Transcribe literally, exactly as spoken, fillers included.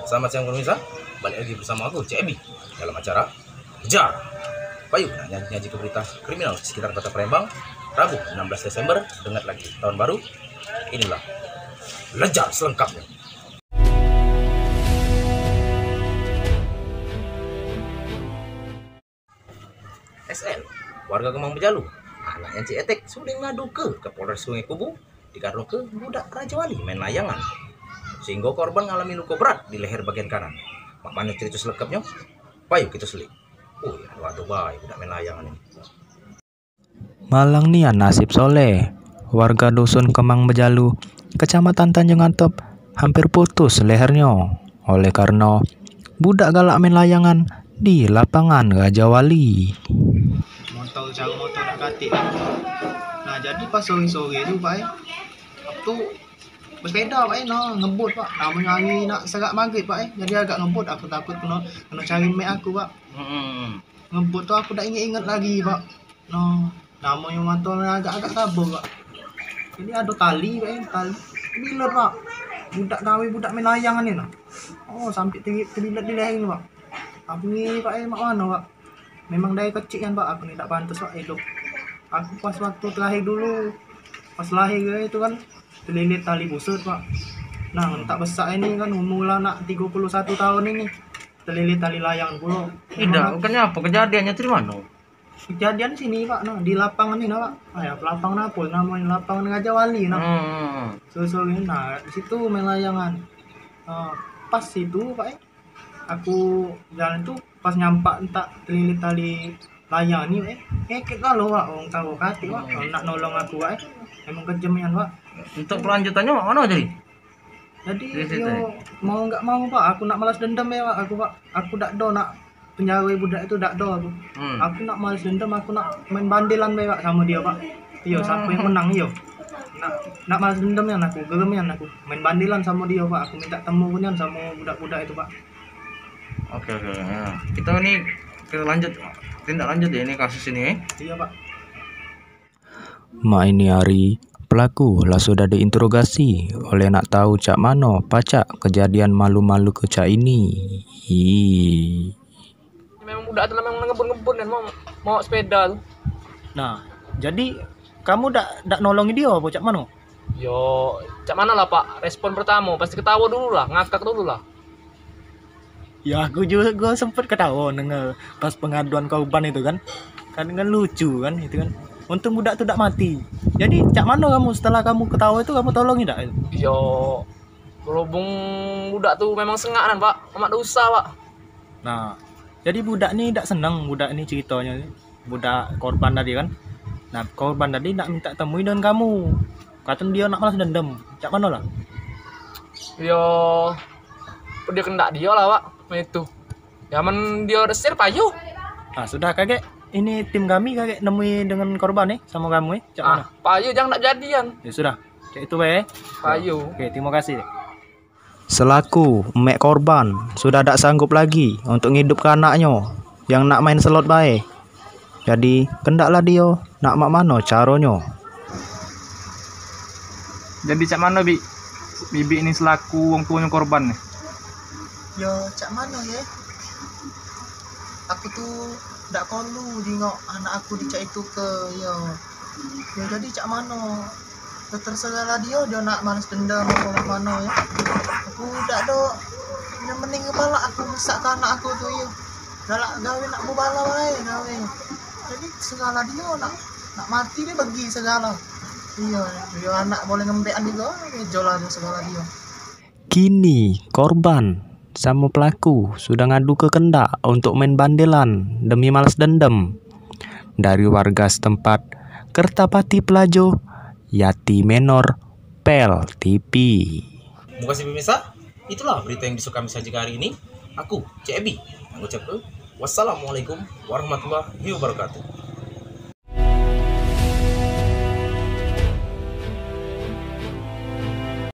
Selamat siang pemirsa, balik lagi bersama aku Cik Ebi dalam acara Kejar Payu, nak nyaji, nyaji ke berita kriminal sekitar kota Palembang. Rabu enam belas Desember, dengat lagi tahun baru. Inilah Lejar selengkapnya. S L, warga Kemang Bejalu, anak yang Cik Etek, sudah ngadu ke, ke Polres Sungai Kubu dikarenakan budak Raja Wali main layangan, sehingga korban ngalami luka berat di leher bagian kanan. Mak mano cerita selengkapnya? Payu kita selik. Ui, aduh, aduh, bae budak main layangan ini. Malang nian nasib Soleh. Warga dusun Kemang Bejalu, Kecamatan Tanjung Antep, hampir putus lehernyo oleh kareno budak galak main layangan di lapangan Raja Wali. Motor, caro motor dak katik. Nah, jadi pas sore-sore tu, Pak, eh, aku tu bersepeda, Pak, eh, nah, ngebut, Pak. Namonyo hari nak serak maghrib, Pak, eh. Jadi agak ngebut, aku takut keno, keno cari mek aku, Pak. Ngebut tu aku dak inget-inget lagi, Pak. No, namonyo motor agak-agak kabur, Pak. Jadi ado tali, Pak, eh, tali. Tebilet, Pak. Budak gawe, budak main layangan ni, no. Oh, sampe te-, tebilet di leher ni, Pak. Aku ni, Pak, eh, mak mano, Pak? Memang dari kecik kan, Pak, aku ni dak pantes, Pak, hidup. Aku pas waktu terakhir dulu, pas lahir itu kan, telilit tali pusat, Pak. Nah, entak besak ini kan, umur lah nak tiga puluh satu tahun ini. Telilit tali layang pulo. Tidak, bukannya apa, kejadiannya tu di mano? Kejadian sini, Pak, nah, di lapangan ni, nah, Pak. Ah, ya, lapangan apa namonyo? Lapangan Raja Wali, nah. Hmm. Sore-sore, nah, di situ main layangan. Ah, pas situ, Pak, eh, aku jalan tu pas nyampak entak telilit tali layang ni, eh, ngeket lah lo, Pak, wong tau katik, Pak, nak nolong aku, Pak, eh. Emang kejem nian, Pak. Untuk kelanjutannya, mak mano jadi? Jadi, yo, mau nggak mau, Pak, aku nak malas dendam ya, Pak, aku, Pak. Aku dak do nak penjara budak itu, dak do aku. Hmm. Aku nak malas dendam, aku nak main bandelan bae, Pak, samo dio, Pak. Iyo, siapo yang menang, iyo. Nak, nak malas dendam nian aku, gerem nian aku. Main bandelan samo dio, Pak. Aku minta temu nian samo budak-budak itu, Pak. Oke, oke, ya. Kita ni, kita lanjut, tindak lanjut ya ini kasus ini, eh. Iyo, Pak. Mak ini hari, pelaku lah sudah diinterogasi oleh nak tau cak mano pacak kejadian malu-malu ke cak ini. Ih. Memang budak tu memang ngebut-ngebut dan mau, mau sepeda tu. Nah, jadi kamu dak, dak nolongi dio apa cak mano? Yo, cak mano lah, Pak? Respon pertamo pasti ketawa dulu lah, ngakak dulu lah. Ya, aku juga, gua sempet ketawa denger pas pengaduan korban itu kan. Kan, kan lucu kan itu kan. Untung budak tu dak mati. Jadi, cak mano kamu setelah kamu ketawa itu, kamu tolongi dak? Yo, berhubung budak tu memang sengak kan, Pak. Amat dosa, Pak. Nah, jadi budak ni dak seneng, budak ni ceritonyo. Budak korban tadi kan. Nah, korban tadi nak minta temui dengan kamu. Kato dio nak malas dendam. Cak mano lah? Yo, dio kendak dio lah, Wak. Itu. Ya, men dio resir payu. Nah, sudah kagek. Ini tim kami kagek nemui dengan korban nih, sama kamu nih. Cak mano? Ah, payu jangan nak jadian. Ya sudah. Cak itu bae. Payu. Oke, terima kasih. Selaku emek korban, sudah dak sanggup lagi untuk ngidupke anaknyo yang nak main selot bae. Jadi, kendaklah dio nak mak mano caronyo. Jadi, cak mano, Bi? Bibi ni selaku wong tuonyo korban ni. Yo, cak mano ye? Aku tu dak kolu jingok anak aku dicak itu ke, yo. Yo, jadi cak mano? Terserahlah dio, dio nak malas dendam apo mak mano ye. Aku dak do nyemening kepala aku, mesak ke anak aku tu ye. Galak gawe nak bebala bae gawe. Jadi serahlah dio, nak, nak mati dio bagi segalo. Iyo, dio anak boleh ngembekan jugo, ngejolah dio segalo dio. Kini, korban samo pelaku sudah ngadu ke kendak untuk main bandelan demi malas dendam. Dari warga setempat, Kertapati Pelajo, Yati Menor, Pel T V. Mukasih pemirsa, itulah berita yang bisa kami sajikan hari ini. Aku, Cik Ebi, mengucapkan wassalamualaikum warahmatullahi wabarakatuh.